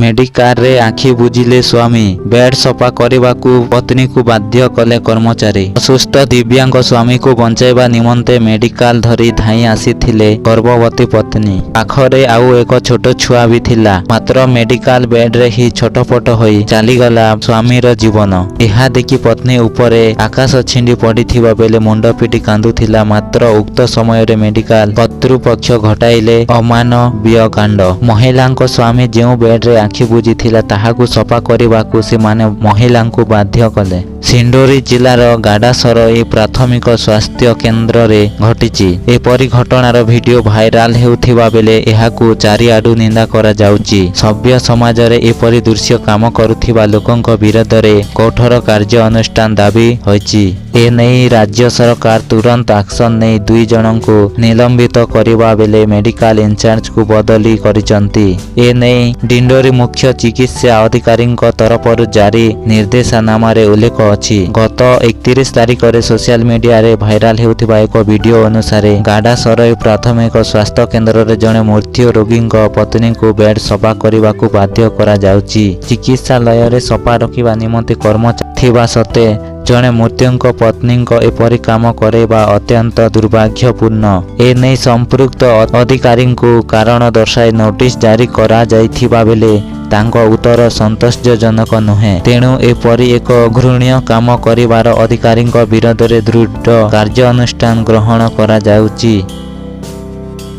ମେଡିକାଲରେ ଆଖି ବୁଜିଲେ ସ୍ୱାମୀ, ବେଡ୍ ସଫା କରିବାକୁ ପତ୍ନୀଙ୍କୁ ବାଧ୍ୟ କଲେ କର୍ମଚାରୀ। ଅସୁସ୍ଥ ଦିବ୍ୟାଙ୍ଗ ସ୍ୱାମୀଙ୍କୁ ବଞ୍ଚାଇବା ନିମନ୍ତେ ମେଡିକାଲ ଧରି ଧାଇଁ ଆସିଥିଲେ ଗର୍ଭବତୀ ପତ୍ନୀ। ପାଖରେ ଆଉ ଏକ ଛୋଟ ଛୁଆ ବି ଥିଲା। ମାତ୍ର ମେଡିକାଲ ବେଡ୍ରେ ହିଁ ଛଟପଟ ହୋଇ ଚାଲିଗଲା ସ୍ୱାମୀର ଜୀବନ। ଏହା ଦେଖି ପତ୍ନୀ ଉପରେ ଆକାଶ ଛିଣ୍ଡି ପଡ଼ିଥିବା ବେଳେ ମୁଣ୍ଡ ପିଟି କାନ୍ଦୁଥିଲା। ମାତ୍ର ଉକ୍ତ ସମୟରେ ମେଡିକାଲ କର୍ତ୍ତୃପକ୍ଷ ଘଟାଇଲେ ଅମାନବୀୟ କାଣ୍ଡ। ମହିଳାଙ୍କ ସ୍ୱାମୀ ଯେଉଁ ବେଡ୍ରେ ଆଖି ବୁଜିଥିଲା, ତାହାକୁ ସଫା କରିବାକୁ ସେମାନେ ମହିଳାଙ୍କୁ ବାଧ୍ୟ କଲେ। ସିଣ୍ଡୋରୀ ଜିଲ୍ଲାର ଗାଡାସରଇ ପ୍ରାଥମିକ ସ୍ୱାସ୍ଥ୍ୟ କେନ୍ଦ୍ରରେ ଘଟିଛି। ଏପରି ଘଟଣାର ଭିଡିଓ ଭାଇରାଲ ହେଉଥିବା ବେଳେ ଏହାକୁ ଚାରିଆଡୁ ନିନ୍ଦା କରାଯାଉଛି। ସଭ୍ୟ ସମାଜରେ ଏପରି ଦୃଶ୍ୟ କାମ କରୁଥିବା ଲୋକଙ୍କ ବିରୋଧରେ କଠୋର କାର୍ଯ୍ୟାନୁଷ୍ଠାନ ଦାବି ହୋଇଛି। ଏନେଇ ରାଜ୍ୟ ସରକାର ତୁରନ୍ତ ଆକ୍ସନ ନେଇ 2 ଜଣଙ୍କୁ ନିଲମ୍ବିତ କରିବା ବେଳେ ମେଡିକାଲ ଇନଚାର୍ଜଙ୍କୁ ବଦଳି କରିଛନ୍ତି। ଏନେଇ ଡିଣ୍ଡୋରୀ ମୁଖ୍ୟ ଚିକିତ୍ସା ଅଧିକାରୀଙ୍କ ତରଫରୁ ଜାରି ନିର୍ଦ୍ଦେଶନାମାରେ ଉଲ୍ଲେଖ ଅଛି। ଗତ 31 ତାରିଖରେ ସୋସିଆଲ ମିଡିଆରେ ଭାଇରାଲ ହେଉଥିବା ଏକ ଭିଡିଓ ଅନୁସାରେ, ଗାଡାସରଇ ପ୍ରାଥମିକ ସ୍ୱାସ୍ଥ୍ୟ କେନ୍ଦ୍ରରେ ଜଣେ ମୃତ୍ୟୁ ରୋଗୀଙ୍କ ପତ୍ନୀଙ୍କୁ ବେଡ୍ ସଫା କରିବାକୁ ବାଧ୍ୟ କରାଯାଉଛି। ଚିକିତ୍ସାଳୟରେ ସଫା ରଖିବା ନିମନ୍ତେ କର୍ମଚାରୀ ଥିବା ସତ୍ତ୍ୱେ ଜଣେ ମୃତକଙ୍କ ପତ୍ନୀଙ୍କ ଏପରି କାମ କରାଇବା ଅତ୍ୟନ୍ତ ଦୁର୍ଭାଗ୍ୟପୂର୍ଣ୍ଣ। ଏନେଇ ସମ୍ପୃକ୍ତ ଅଧିକାରୀଙ୍କୁ କାରଣ ଦର୍ଶାଇ ନୋଟିସ ଜାରି କରାଯାଇଥିବା ବେଳେ ତାଙ୍କ ଉତ୍ତର ସନ୍ତୋଷଜନକ ନୁହେଁ। ତେଣୁ ଏପରି ଏକ ଘୃଣ୍ୟ କାମ କରିବାର ଅଧିକାରୀଙ୍କ ବିରୋଧରେ ଦୃଢ଼ କାର୍ଯ୍ୟାନୁଷ୍ଠାନ ଗ୍ରହଣ କରାଯାଉଛି।